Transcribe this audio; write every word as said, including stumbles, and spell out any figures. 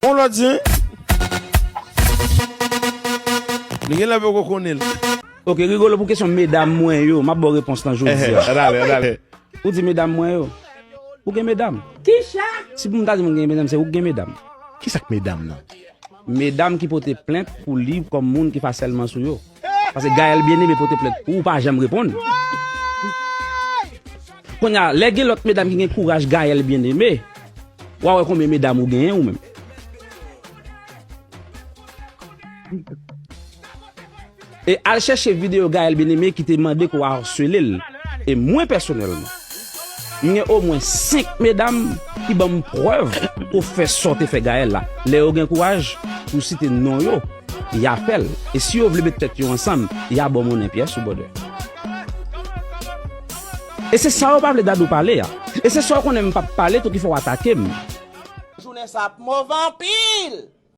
On lòt di, wi. Li genlè poko konnen l. Ok, Rigolo, pou kesyon medam mwen yo, m ap ba w repons lan jodi a. Ann ale, ann ale. Ou di medam mwen yo. Ou gen medam. Kisa? Si pou m ta di moun gen medam, se ou ki gen medam. Kisa k medam nan? Medam ki pote plent pou li kòm moun ki fè asèlman sou yo. Paske Gaëlle Bien-Aimé pote plent pou ou, ou pa janm reponn. Kounye a, lè gen lòt medam ki gen kouraj Gaëlle Bien-Aimé, w a wè konbyen medam ou genyen ou menm. E al chèche videyo Gaëlle Bien-Aimé ki te mande ke w a asele l. E mwen pèsonèlman, m gen omwen senk medam ki ban m prèv ke w fè sa w te fè Gaëlle la. Lè yo gen kouraj pou site non yo, y a fè l. E si yo vle met tèt yo ansanm, y a ba w monnen pyès ou brother. E se sa yo pa vle Dadou pale a. E se sa yo konnen m p ap pale tou ki fè w atake m. Jounen sa ap move anpil.